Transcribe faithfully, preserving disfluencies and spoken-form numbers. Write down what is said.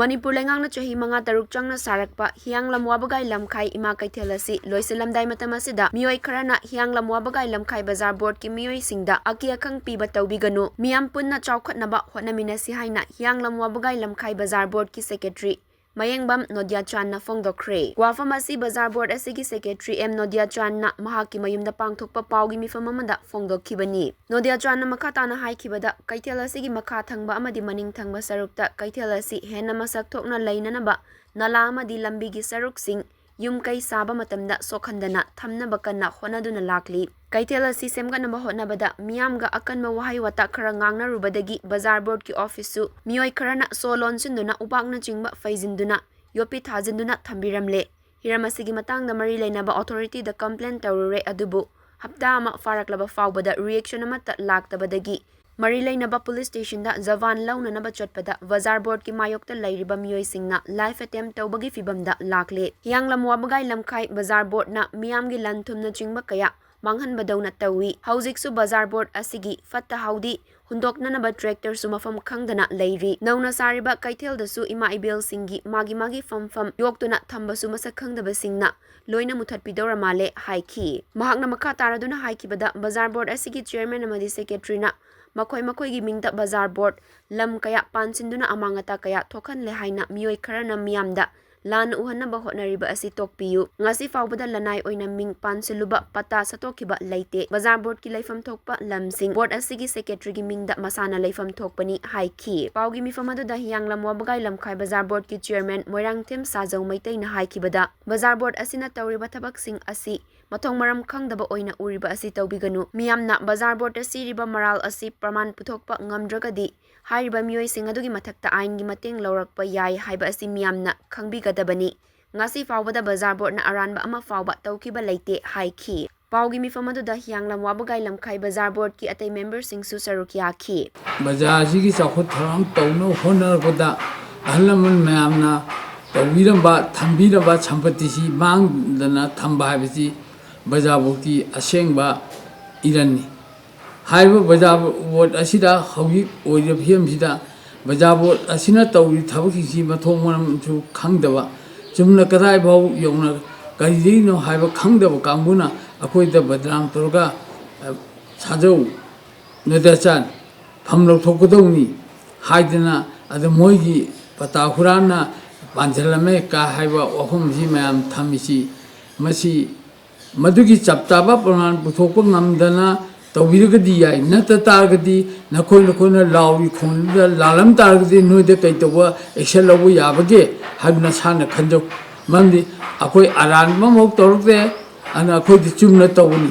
ꯃꯅꯤꯄꯨꯔ ꯂꯩꯉꯥꯛꯅ ꯆꯍꯤ ꯃꯉꯥ ꯇꯔꯨꯛ ꯆꯪꯅ ꯁꯥꯔꯛꯄ ꯍꯤꯌꯥꯡꯂꯝ ꯋꯥꯕꯒꯥꯏ ꯂꯝꯈꯥꯏ ꯏꯃꯥ ꯀꯩꯊꯦꯜ ꯑꯁꯤ ꯂꯣꯏꯁꯤꯜꯂꯝꯗꯥꯏ ꯃꯇꯝ ꯑꯁꯤꯗ ꯃꯤꯑꯣꯏ ꯈꯔꯅ ꯍꯤꯌꯥꯡꯂꯝ ꯋꯥꯕꯒꯥꯏ ꯂꯝꯈꯥꯏ ꯕꯖꯥꯔ ꯕꯣꯔꯗꯀꯤ ꯃꯤꯑꯣꯏꯁꯤꯡꯗ ꯑꯀꯤ ꯑꯈꯪ ꯄꯤꯕ ꯇꯧꯕꯤꯒꯅꯨ, ꯃꯤꯌꯥꯝ ꯄꯨꯟꯅ ꯆꯥꯎꯈꯠꯅꯕ ꯍꯣꯠꯅꯃꯤꯟꯅꯁꯤ ꯍꯥꯏꯅ ꯍꯤꯌꯥꯡꯂꯝ ꯋꯥꯕꯒꯥꯏ ꯂꯝꯈꯥꯏ ꯕꯖꯥꯔ ꯕꯣꯔꯗꯀꯤ ꯁꯦꯀ꯭ꯔꯦꯇꯔꯤ ꯃꯌꯦꯡꯕꯝ ꯅꯣꯗꯤꯌꯥꯆꯥꯟꯅ ꯐꯣꯡꯗꯣꯛꯈ꯭ꯔꯦ꯫ ꯋꯥꯐꯝ ꯑꯁꯤ ꯕꯖꯥꯔ ꯕꯣꯔꯗ ꯑꯁꯤꯒꯤ ꯁꯦꯀ꯭ꯔꯦꯇꯔꯤ ꯑꯦꯝ ꯅꯣꯗꯤꯌꯥꯆꯥꯟꯅ ꯃꯍꯥꯛꯀꯤ ꯃꯌꯨꯝꯗ ꯄꯥꯡꯊꯣꯛꯄ ꯄꯥꯎꯒꯤ ꯃꯤꯐꯝ ꯑꯃꯗ ꯐꯣꯡꯗꯣꯛꯈꯤꯕꯅꯤ꯫ ꯅꯣꯗꯤꯌꯥꯆꯥꯟꯅ ꯃꯈꯥ ꯇꯥꯅ ꯍꯥꯏꯈꯤꯕꯗ, ꯀꯩꯊꯦꯜ ꯑꯁꯤꯒꯤ ꯃꯈꯥ ꯊꯪꯕ ꯑꯃꯗꯤ ꯃꯅꯤꯡ ꯊꯪꯕ ꯁꯔꯨꯛꯇ ꯀꯩꯊꯦꯜ ꯑꯁꯤ ꯍꯦꯟꯅ ꯃꯁꯛ ꯊꯣꯛꯅ ꯂꯩꯅꯅꯕ ꯅꯂꯥ ꯑꯃꯗꯤ ꯂꯝꯕꯤꯒꯤ ꯁꯔꯨꯛꯁꯤꯡ ꯌꯨꯝ ꯀꯩ ꯁꯥꯕ ꯃꯇꯝꯗ ꯁꯣꯛꯍꯟꯗꯅ ꯊꯝꯅꯕ ꯀꯟꯅ ꯍꯣꯠꯅꯗꯨꯅ ꯂꯥꯛꯂꯤ꯫ ꯀꯩꯊꯦꯜ ꯑꯁꯤ ꯁꯦꯝꯒꯠꯅꯕ ꯍꯣꯠꯅꯕꯗ ꯃꯤꯌꯥꯝꯒ ꯑꯀꯟꯕ ꯋꯥꯍꯩ ꯋꯥꯇꯥ ꯈꯔ ꯉꯥꯡꯅꯔꯨꯕꯗꯒꯤ ꯕꯖꯥꯔ ꯕꯣꯔꯗꯀꯤ ꯑꯣꯐꯤꯁꯁꯨ ꯃꯤꯑꯣꯏ ꯈꯔꯅ ꯁꯣ ꯂꯣꯟꯁꯤꯟꯗꯨꯅ ꯎꯄꯥꯛꯅꯆꯤꯡꯕ ꯐꯩꯖꯤꯟꯗꯨꯅ ꯌꯣꯠꯄꯤ ꯊꯥꯖꯤꯟꯗꯨꯅ ꯊꯝꯕꯤꯔꯝꯂꯦ꯫ ꯍꯤꯔꯝ ꯑꯁꯤꯒꯤ ꯃꯇꯥꯡꯗ ꯃꯔꯤ ꯂꯩꯅꯕ ꯑꯣꯊꯣꯔꯤꯇꯤꯗ ꯀꯝꯄ꯭ꯂꯦꯟ ꯇꯧꯔꯨꯔꯦ, ꯑꯗꯨꯕꯨ ꯍꯞꯇꯥ ꯑꯃ ꯐꯥꯔꯛꯂꯕ ꯐꯥꯎꯕꯗ ꯔꯤꯑꯦꯛꯁꯟ ꯑꯃꯠꯇ ꯂꯥꯛꯇꯕꯗꯒꯤ ꯃꯔꯤ ꯂꯩꯅꯕ ꯄꯨꯂꯤꯁ ꯁ꯭ꯇꯦꯁꯟꯗ ꯖꯋꯥꯟ ꯂꯧꯅꯅꯕ ꯆꯠꯄꯗ ꯕꯖꯥꯔ ꯕꯣꯔꯗꯀꯤ ꯃꯥꯌꯣꯛꯇ ꯂꯩꯔꯤꯕ ꯃꯤꯑꯣꯏꯁꯤꯡꯅ ꯂꯥꯏꯐ ꯑꯦꯇꯦꯝ ꯇꯧꯕꯒꯤ ꯐꯤꯕꯝꯗ ꯂꯥꯛꯂꯦ꯫ ꯍꯤꯌꯥꯡꯂꯝ ꯋꯥꯕꯒꯥꯏ ꯂꯝꯈꯥꯏ ꯕꯖꯥꯔ ꯕꯣꯔꯗꯅ ꯃꯤꯌꯥꯝꯒꯤ ꯂꯟ ꯊꯨꯝꯅꯆꯤꯡꯕ ꯀꯌꯥ ꯃꯥꯡꯍꯟꯕꯗꯧꯅ ꯇꯧꯏ꯫ ꯍꯧꯖꯤꯛꯁꯨ ꯕꯖꯥꯔ ꯕꯣꯔꯗ ꯑꯁꯤꯒꯤ ꯐꯠꯇ ꯍꯥꯎꯗꯤ ꯍꯨꯟꯗꯣꯛꯅꯅꯕ ꯇ꯭ꯔꯦꯛꯇꯔꯁꯨ ꯃꯐꯝ ꯈꯪꯗꯅ ꯂꯩꯔꯤ꯫ ꯅꯧꯅ ꯁꯥꯔꯤꯕ ꯀꯩꯊꯦꯜꯗꯁꯨ ꯏꯃꯥ ꯏꯕꯦꯜꯁꯤꯡꯒꯤ ꯃꯥꯒꯤ ꯃꯥꯒꯤ ꯐꯝꯐꯝ ꯌꯣꯛꯇꯨꯅ ꯊꯝꯕꯁꯨ ꯃꯁꯛ ꯈꯪꯗꯕꯁꯤꯡꯅ ꯂꯣꯏꯅ ꯃꯨꯊꯠꯄꯤꯗꯧꯔ ꯃꯥꯜꯂꯦ ꯍꯥꯏꯈꯤ꯫ ꯃꯍꯥꯛꯅ ꯃꯈꯥ ꯇꯥꯔꯗꯨꯅ ꯍꯥꯏꯈꯤꯕꯗ, ꯕꯖꯥꯔ ꯕꯣꯔꯗ ꯑꯁꯤꯒꯤ ꯆꯤꯌꯔꯃꯦꯟ ꯑꯃꯗꯤ ꯁꯦꯀ꯭ꯔꯦꯇꯔꯤꯅ ꯃꯈꯣꯏ ꯃꯈꯣꯏꯒꯤ ꯃꯤꯡꯗ ꯕꯖꯥꯔ ꯕꯣꯔꯗ ꯂꯝ ꯀꯌꯥ ꯄꯥꯟꯁꯤꯟꯗꯨꯅ ꯑꯃꯥꯡ ꯑꯇꯥ ꯀꯌꯥ ꯊꯣꯛꯍꯜꯂꯦ ꯍꯥꯏꯅ ꯃꯤꯑꯣꯏ ꯈꯔꯅ ꯃꯤꯌꯥꯝꯗ ꯂꯥꯟꯅ ꯎꯍꯟꯅꯕ ꯍꯣꯠꯅꯔꯤꯕ ꯑꯁꯤ ꯇꯣꯛꯄꯤꯌꯨ꯫ ꯉꯁꯤ ꯐꯥꯎꯕꯗ ꯂꯅꯥꯏ ꯑꯣꯏꯅ ꯃꯤꯡ ꯄꯥꯟꯁꯤꯜꯂꯨꯕ ꯄꯇꯥ ꯁꯠꯇꯣꯛꯈꯤꯕ ꯂꯩꯇꯦ꯫ ꯕꯖꯥꯔ ꯕꯣꯔꯗꯀꯤ ꯂꯩꯐꯝ ꯊꯣꯛꯄ ꯂꯝꯁꯤꯡ ꯕꯣꯔꯗ ꯑꯁꯤꯒꯤ ꯁꯦꯀ꯭ꯔꯦꯇꯔꯤꯒꯤ ꯃꯤꯡꯗ ꯃꯁꯥꯅ ꯂꯩꯐꯝ ꯊꯣꯛꯄꯅꯤ ꯍꯥꯏꯈꯤ꯫ ꯄꯥꯎꯒꯤ ꯃꯤꯐꯝ ꯑꯗꯨꯗ ꯍꯤꯌꯥꯡꯂꯝ ꯋꯥꯕꯒꯥꯏ ꯂꯝꯈꯥꯏ ꯕꯖꯥꯔ ꯕꯣꯔꯗꯀꯤ ꯆꯤꯌꯔꯃꯦꯟ ꯃꯣꯏꯔꯥꯡꯊꯦꯝ ꯁꯥꯖꯧ ꯃꯩꯇꯩꯅ ꯍꯥꯏꯈꯤꯕꯗ, ꯕꯖꯥꯔ ꯕꯣꯔꯗ ꯑꯁꯤꯅ ꯇꯧꯔꯤꯕ ꯊꯕꯛꯁꯤꯡ ꯑꯁꯤ ꯃꯊꯣꯡ ꯃꯔꯝ ꯈꯪꯗꯕ ꯑꯣꯏꯅ ꯎꯔꯤꯕ ꯑꯁꯤ ꯇꯧꯕꯤꯒꯅꯨ꯫ ꯃꯤꯌꯥꯝꯅ ꯕꯖꯥꯔ ꯕꯣꯔꯗꯇ ꯁꯤꯔꯤꯕ ꯃꯔꯥꯜ ꯑꯁꯤ ꯄ꯭ꯔꯃꯥꯟ ꯄꯨꯊꯣꯛꯄ ꯉꯝꯗ꯭ꯔꯒꯗꯤ ꯍꯥꯏꯔꯤꯕ ꯃꯤꯑꯣꯏꯁꯤꯡ ꯑꯗꯨꯒꯤ ꯃꯊꯛꯇ ꯑꯥꯏꯟꯒꯤ ꯃꯇꯦꯡ ꯂꯧꯔꯛꯄ ꯌꯥꯏ ꯍꯥꯏꯕ ꯑꯁꯤ ꯃꯤꯌꯥꯝꯅ ꯈꯪꯕꯤꯒꯗꯕꯅꯤ꯫ ꯉꯁꯤ ꯐꯥꯎꯕꯗ ꯕꯖꯥꯔ ꯕꯣꯔꯗꯅ ꯑꯔꯥꯟꯕ ꯑꯃ ꯐꯥꯎꯕ ꯇꯧꯈꯤꯕ ꯂꯩꯇꯦ ꯍꯥꯏꯈꯤ꯫ ꯄꯥꯎꯒꯤ ꯃꯤꯐꯝ ꯑꯗꯨꯗ ꯍꯤꯌꯥꯡꯂꯝ ꯋꯥꯕꯒꯥꯏ ꯂꯝꯈꯥꯏ ꯕꯖꯥꯔ ꯕꯣꯔꯗꯀꯤ ꯑꯇꯩ ꯃꯦꯝꯕꯔꯁꯤꯡꯁꯨ ꯁꯔꯨꯛ ꯌꯥꯈꯤ꯫ ꯕꯖꯥꯔ ꯑꯁꯤꯒꯤ ꯆꯥꯎꯈꯠ ꯊꯧꯔꯥꯡ ꯇꯧꯅꯕ ꯍꯣꯠꯅꯔꯛꯄꯗ ꯑꯍꯜ ꯂꯃꯟ ꯃꯌꯥꯝꯅ ꯇꯧꯕꯤꯔꯝꯕ, ꯊꯝꯕꯤꯔꯝꯕ ꯁꯝꯄꯇꯤꯁꯤ ꯃꯥꯡꯗꯅ ꯊꯝꯕ ꯍꯥꯏꯕꯁꯤ ꯕꯖꯥꯔ ꯕꯣꯔꯗꯀꯤ ꯑꯁꯦꯡꯕ ꯏꯔꯟꯅꯤ꯫ ꯍꯥꯏꯔꯤꯕ ꯕꯖꯥꯔ ꯕꯣꯔꯗ ꯑꯁꯤꯗ ꯍꯧꯖꯤꯛ ꯑꯣꯏꯔꯤꯕ ꯐꯤꯕꯝꯁꯤꯗ ꯕꯖꯥꯔ ꯕꯣꯔꯗ ꯑꯁꯤꯅ ꯇꯧꯔꯤ ꯊꯕꯛꯁꯤꯡꯁꯤ ꯃꯊꯣꯡ ꯃꯔꯝꯁꯨ ꯈꯪꯗꯕ, ꯆꯨꯝꯅ ꯀꯗꯥꯏꯐꯥꯎ ꯌꯧꯅ ꯀꯔꯤꯗꯒꯤꯅꯣ ꯍꯥꯏꯕ ꯈꯪꯗꯕ ꯀꯥꯡꯕꯨꯅ ꯑꯩꯈꯣꯏꯗ ꯕꯗꯅꯥꯝ ꯇꯧꯔꯒ, ꯑ, ꯁꯥꯖꯧ, ꯅꯣꯏꯗ ꯆꯥꯟ ꯐꯝ ꯂꯧꯊꯣꯛꯀꯗꯧꯅꯤ ꯍꯥꯏꯗꯅ, ꯑꯗ ꯃꯣꯏꯒꯤ ꯄꯇꯥ ꯍꯨꯔꯥꯟꯅ ꯄꯥꯟꯁꯤꯜꯂꯝꯃꯦ ꯀꯥ ꯍꯥꯏꯕ ꯋꯥꯐꯝꯁꯤ ꯃꯌꯥꯝ ꯊꯝꯃꯤꯁꯤ, ꯃꯁꯤ ꯃꯗꯨꯒꯤ ꯆꯞ ꯆꯥꯕ ꯄ꯭ꯔꯃꯥꯟ ꯄꯨꯊꯣꯛꯄ ꯉꯝꯗꯅ ꯇꯧꯕꯤꯔꯒꯗꯤ ꯌꯥꯏ, ꯅꯠꯇ ꯇꯥꯔꯒꯗꯤ ꯅꯈꯣꯏ ꯅꯈꯣꯏꯅ ꯂꯥꯎꯔꯤ ꯈꯣꯡꯂꯤꯗꯨꯗ ꯂꯥꯜꯂꯝ ꯇꯥꯔꯒꯗꯤ ꯅꯣꯏꯗ ꯀꯩ ꯇꯧꯕ ꯑꯦꯛꯁꯟ ꯂꯧꯕ ꯌꯥꯕꯒꯦ ꯍꯥꯏꯕ ꯅꯁꯥꯅ ꯈꯟꯖꯧ꯫ ꯃꯔꯝꯗꯤ ꯑꯩꯈꯣꯏ ꯑꯔꯥꯟꯕ ꯑꯃꯐꯥꯎ ꯇꯧꯔꯛꯇꯦ, ꯑꯗꯨꯅ ꯑꯩꯈꯣꯏꯗꯤ ꯆꯨꯝꯅ ꯇꯧꯕꯅꯤ꯫